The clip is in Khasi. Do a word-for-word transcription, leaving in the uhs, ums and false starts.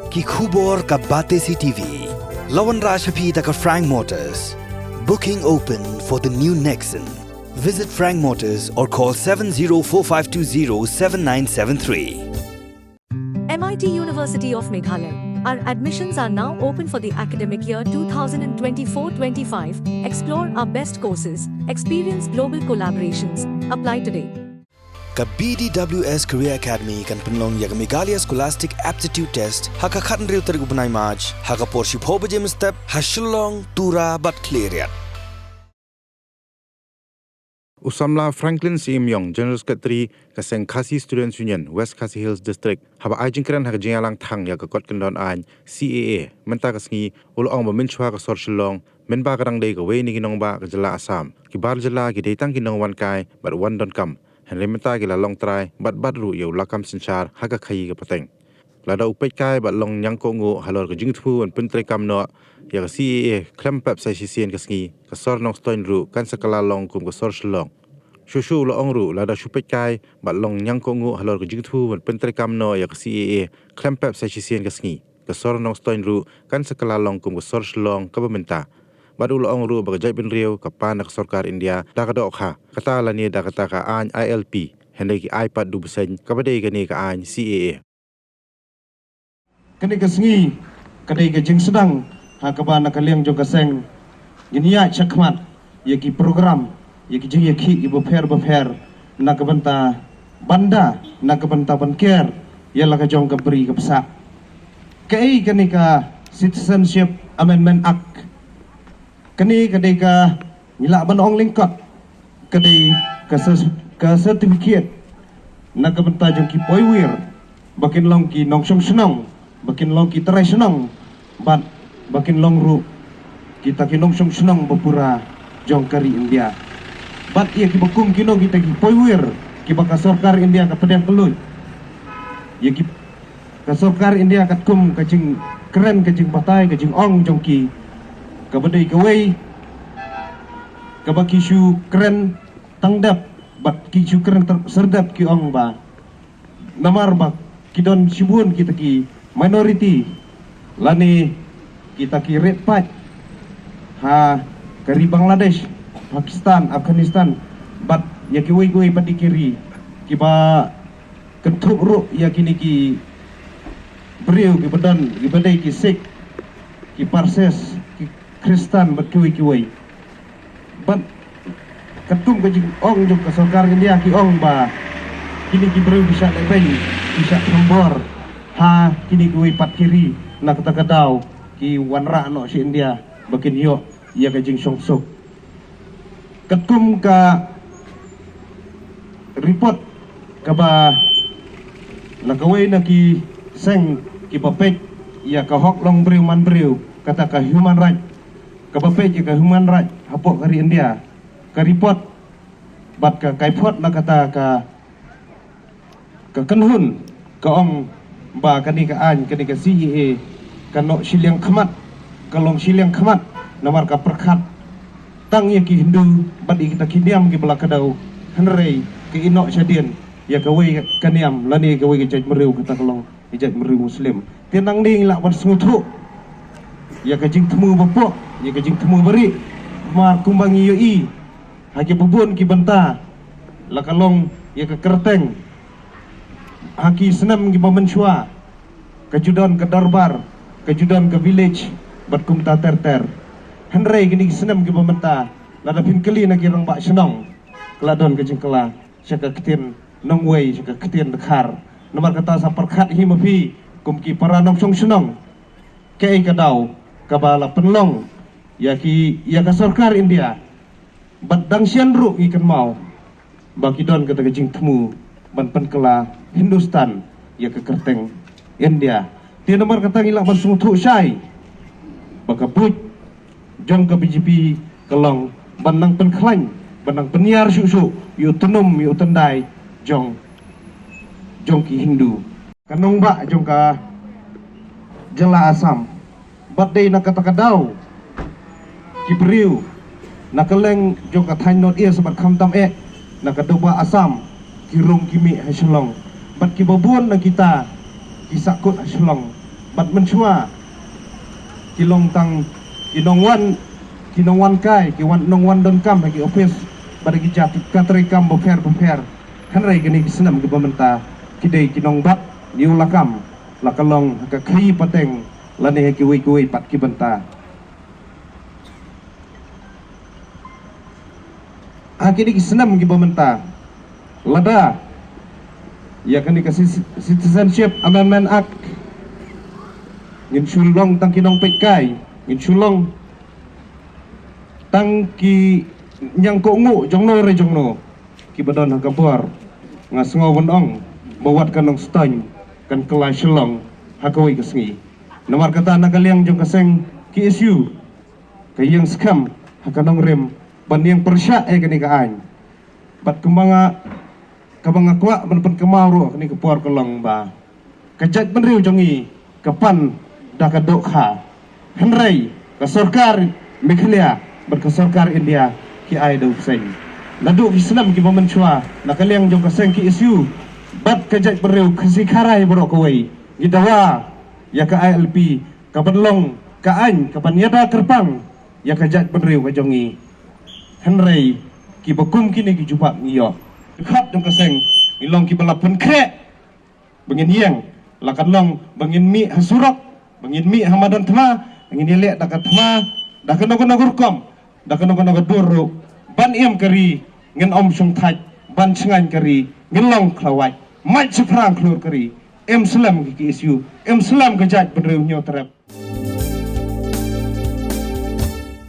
Ki khubor ka Batesi T V. La wanrah sha phi da ka Frank Motors. Booking open for the new Nexon. Visit Frank Motors or call seven zero four five two zero seven nine seven three. M I T University of Meghalaya. Our admissions are now open for the academic year two thousand twenty-four twenty-five. Explore our best courses, experience global collaborations. Apply today. Ka B D W S Career Academy kan pynlong ïa ka Meghalaya Scholastic Aptitude Test ha ka khathynriew tarik u bnai March ha ka por shiphew baje mynstep ha Shillong, Tura bad Khliehriat. U samla Franklin Syiemliong, General Secretary ka seng Khasi Students Union, West Khasi Hills District, haba ai jingkren ha ka jingïalang thang ïa ka kot kyndon aiñ C A A mynta ka sngi, u la ong ba mynshuwa ka sor Shillong mynba ka dang dei kawei na ki nongbah ka jylla Assam, ki bar jylla ki dei tang ki nongwan kai bad wan donkam. Hynrei mynta ki la long trai bad bat ruh ïa u lakam synshar ha ka khaïi ka pateng. Lada u peit kai bad long ñiangkohnguh halor ka jingthmu ban pyntreikam noh ïa ka C A A khlem pep sa shisien ka sngi, ka sor Nongstoiñ ruh kan sa kylla long kum ka sor Shillong. Shuh shuh u la ong ruh, lada shu peit kai bad long ñiangkohnguh halor ka jingthmu ban pyntreikam noh ïa ka C A A khlem pep sa shisien ka sngi, ka sor Nongstoiñ ruh kan sa kylla long kum ka sor Shillong kaba mynta. Bad u la ong ruh ba ka jaitbynriew ka pan na ka sorkar India da ka dohkha, kata lane da kata ka aiñ I L P, hynrei ki ai pat du bseiñ kaba dei kane ka aiñ C A A. Kane ka sngi ka dei ka jingsdang ha kaba na ka liang jong ka seng ngin ïaid shakhmat ïa ki program, ïa ki jingïakhih kiba pher bapher na ka bynta ban da, na ka bynta ban ker ïa la ka jong ka bri ka pyrshah. Kaei kane ka Citizenship Amendment Act? Kane ka dei ka, ngi lah ban ong lyngkot, ka dei ka cer-, ka certificate na ka bynta jong ki poiwir ba kin long ki nongshong shnong, ba kin long ki trai shnong, bad ba kin long ruh kita ki nongshong shnong ba pura jong ka ri India. Bad ïa kiba kum kino kita ki poiwir kiba ka sorkar India ka pdiang kylluid, ïa ki, ka sorkar India katkum ka jingkren, ka jingbatai, ka jingong jong ki, kaba dei kawei kaba ki shu kren tang dep bad ki shu kren ter-, serdep, ki ong ba namar ba ki don shibun kita ki minority lane kita ki rit paid ha ka ri Bangladesh, Pakistan, Afghanistan bad ïa kiwei kiwei pat ki ri kiba kynthup ruh ïa kine ki briew kiba don, kiba dei ki Sikh, ki Parsis, ki Khristan bad kiwei kiwei. Bad katkum ka jingong jong ka sorkar India, ki ong ba kine ki briew ki shah lehbeiñ, ki shah thombor ha kine kiwei pat ki ri, na kata ka daw ki wanrah noh sha India ba kin ïoh ïa ka jingshongsuk. Katkum ka report kaba na kawei na ki seng kiba peit ïa ka hok long briew man briew, kata ka human right, kaba peit ïa ka human right hapoh ka ri India, ka report bad ka kaiphod na kata ka ka kynhun ka ong ba kane ka aiñ, kane ka C A A ka noh shiliang khmat, ka long shiliang khmat namar ka pyrkhat tang ïa ki Hindu bad ïa kita ki niam kiba la kdew, hynrei ka ïeh noh shadien ïa kawei ka niam lane kawei ka jaitbynriew, kata ka long ka jaitbynriew Muslim. Te nangne ngi lah ban sngewthuh ïa ka jingthmu ba pok, ïa ka jingthmu ba rieh, namar kumba ngi ïohi ha kiba bun ki bynta, la ka long ïa ka kyrteng ha ki snem kiba mynshuwa, ka ju don ka dorbar, ka ju don ka village bad kumta ter ter. Hynrei kine ki snem kiba mynta, lada phin kylli na ki rangbah shnong, ka la don ka jingkylla sha ka ktien nongwei, sha ka ktien dkhar. Namar kata sa pyrkhat hi ma phi kum ki para nongshong shnong, kaei ka daw kaba la pynlong ïa ki, ïa ka sorkar India? Bad dang shen ruh ngi kynmaw ba ki don kata ka jingthmu ban pynkylla Hindustan ïa ka kyrteng India. Te namar kata ngi lah ban sngewthuh shai ba ka buit jong ka B J P ka long ban nang pynkhlaiñ, ban nang pynïar shuh shuh ïa u tnum, ïa u tyndai jong, jong ki Hindu. Ka nongbah jong ka jylla Assam, bad dei na kata ka daw ki briew na kylleng jong ka thaiñ North East bad khamtam eh na ka dohbah Assam ki rung ki mih ha Shillong, bad kiba bun na kita ki sahkut ha Shillong, Pat mynshuwa ki long tang ki nongwan, ki nongwan kai, ki wan nongwan donkam ha ki office bad ki jait ka treikam bapher bapher. Hynrei kine ki snem kiba mynta ki dei ki nongbat ïa u lakam, la ka long ha ka khaïi pateng lane ha kiwei kiwei pat ki bynta. Ha kine ki snem kiba mynta, lada ïa kane ka Ci- Citizenship Amendment Act, ngin shu long tang ki nongpeitkai, ngin shu long tang ki ñiangkohnguh jongno re jongno kiba don ha ka bor. Nga sngew ban ong ba wat ka Nongstoiñ kan kylla Shillong ha kawei ka sngi. Namar kata, na ka liang jong ka seng KSU ka ïeng skhem ha ka nongrim ban ïeng pyrshah ïa kane ka aiñ. Bad kumba nga, kaba nga kwah ban pynkynmaw ruh kane ka por ka long ba ka jaitbynriew jong ngi ka pan da ka dohkha. Hynrei ka sorkar Meghalaya bad ka sorkar India ki ai da u bseiñ. Naduh ki snem kiba mynshuwa, na ka liang jong ka seng KSU bad ka jaitbynriew Khasi Khara baroh kawei, ngi dawa ïa ka ILP ka ban long ka aiñ ka ban ïada kyrpang ïa ka jaitbynriew ka jong ngi. Hynrei kiba kum kine ki jubab ngi ïoh. Khot jong ka seng ngi long kiba la pynkhreh ba ngin ïeng, la kan long ba ngin mih ha surok, ba ngin mih ha madan thma, ba ngin ïaleh da ka thma, da kano kano ka rukom, da kano kano ka dur ruh, ban im ka ri, ngin ym shongthait, ban shngaiñ ka ri, ngin long khlawait, mait shaphrang khlur ka ri. Im slem ki KSU, im slem ka jaitbynriew Hynñiewtrep.